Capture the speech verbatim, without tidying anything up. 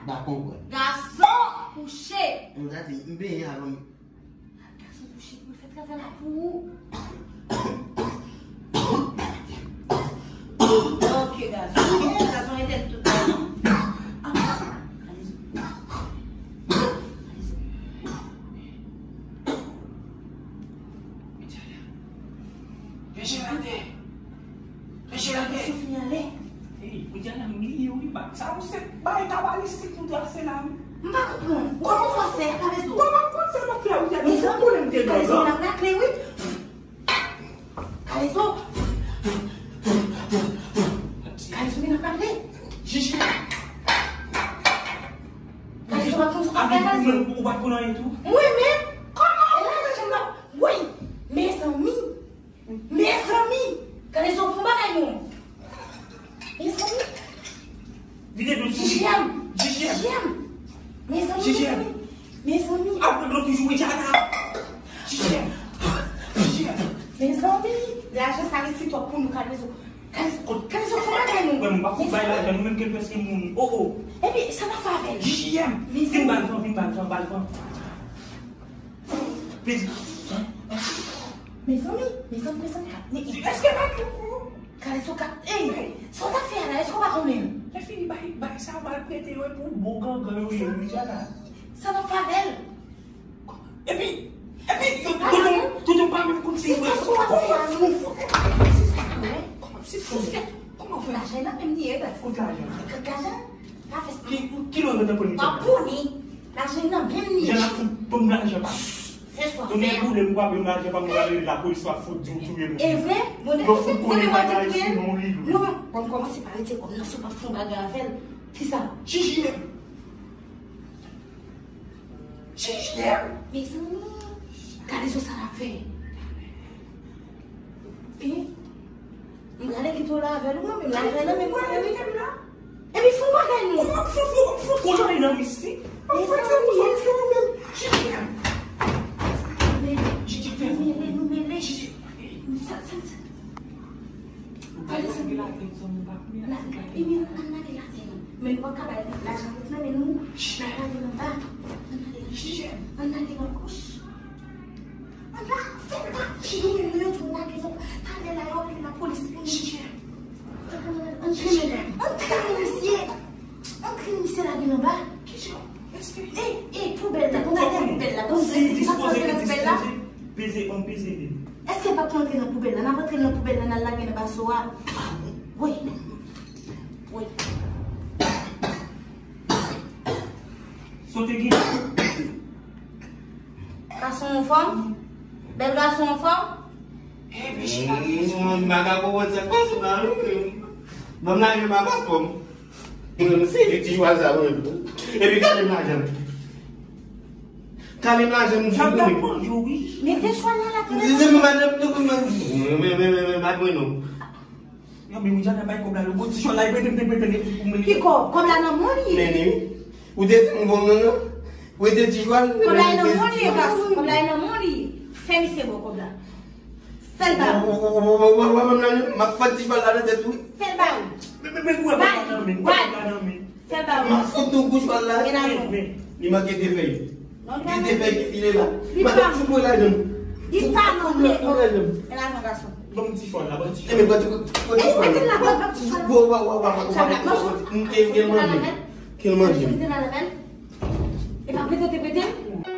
Pa konprann. Gason kouche. M gade, m benyen avan m. Gason kouche pou fè travay la pou ou. Ok, gason. Eh, gason entèl tout. Ah, alèz. Alèz. Peche l atè. Peche l atè. Sofi anlè. Ey, Widiana, m bliye wi, ba, sa yo se bagay kabalistik nou trase la wi. M pa konprann. Kòman w fè a, Kalezo? Kòman, kòman sa m ap fè a, Widiana? Mezanmi, Kalezo vin ap rakle wi. Kalezo. Kalezo vin ap rakle. Jiji. Kalezo pa konn sa w ap fè, Kalezo. Ou pa konn anyen tou? Mwen menm? Kòman? E la, mezanmi. Wi. Mezanmi. Mezanmi! Kalezo fè yon bagay non. Mezanmi! Vide dlo sou li. Jijiyèm! Jijiyèm! Mezanmi, mezanmi! Mezanmi! Ap bwè dlo toujou wi, Jana! Jijiyèm! Jijiyèm! Mezanmi! Lajan sa resi twòp pou nou, Kalezo. Kalezo, Kalezo fè yon bagay non. Mwen, m pa fout bay lajan, nou menm ke l prèske mouri. Oh, oh! Epi, sa n ap fè avè l? Jijiyèm! Vin ba l van, vin ba l van, ba l van. Pedi. Mezanmi, mezanmi, mezanmi, ka, me, me. Èske pa tou kou? Kalezo ka, ey, sa w t ap fè a la, èske w pa konnen? Lè fini bay, bay sa, w al prete yo pou bon gangan yo ye, wi, Jana. Sa n ap fè avè l? Epi, epi, tonton, tonton pa menm konn si vre. Se sa w ap fè a, non. Kòman, si, kòman, kòman fè? Lajan nan menm li ye, bèf. Kot lajan? Kot lajan? Pa fè sa. Ki, ki lò yo te pran li? Pa pou li. Lajan nan menm li. Jan ap fout bon lajan pa. Fè swa fè. Tounen boule m pa menm lajan pa m rale lapolis pa fout di w touye moun. E vre? Bon, yo fout konnen bagay sou non li. Non, bon, kòmanse pa rete kòm nan sou pa fè yon bagay avè l. Kisa? Jiji. Jiji. Mezanmi. Gade sa sa l ap fè. E? M prale kite w la avè l, ou mwen menm la, avè l nan men mwen, wi. Epi fè yon bagay non. Kòman fè, fè, fè, fè, fè, nan mistik? Mezanmi, mezanmi. Mele, mele, nou mele. Sa, sa, sa. Pale sa. Epi, ann lage lajan non. Men nou pa ka bay lajan tout nan men nou. N a lage nan ba. Ann lage nan kouch. Ala, fè l pa ki nou menm nou yo di nou lage yo. Talè la yo rele lapolis pou nou. Antre, antre, antre misye. Antre misye lage nan ba. Ey, ey, poubèl la, nou lage poubèl la. Bon, èske pa kontre nan poubèl la? Peze, ann peze li. Èske pa kontre nan poubèl la? N ap antre nan poubèl la, n al lage nan baso a. Wi. Wi. Sote gen. Gason anfòm? Bèl gason anfòm? Mwen pa ka konprann sa k pase la, wi. Ban m lajan m pa paspò m. Mwen, se li ti jwal sa, wi. Epi kale m lajan m. Kale m lajan m, di pou mwen. Mete chwal nan la tele. Di, di, madanm, di pou mwen. Men, men, men, men, men, pa mwen non. Yo, men Widiana bay kòb la, lo gwo ti chòl la, e pete, pete, pete, pete, pou mwen. Ki kòb? Kòb la nan men w li ye? Men, men, wi. Ou te di m bon, non, non. Ou te di jwal. Kòb la e nan men w li ye, gason. Kòb la e nan men w li ye. Fè misye ba w kòb la. Fè l ba ou. Ou, ou, ou, ou, ou, ou, m ap fè ti jwal la nan tèt ou. Fè l ba ou. Men, men, men, ou wè kòb la nan men, ou wè kòb la nan men. Fè l ba ou. M ap fout nou gwo jwal la. Gen lajan. Men, men. Li manke de fèy. Gen de fèy ki file la. Li pa. Madanm, fout mwen lajan m. Li pa non, men. Fout mwen lajan m. Men lajan gason. Ban m ti chwal la, ban m ti chwal. Enben, ban ti, ban ti chwal la. Bon, bon, bon, bon, bon, bon, bon, bon, m te gen manje. Kel manje? E pa prete, te prete?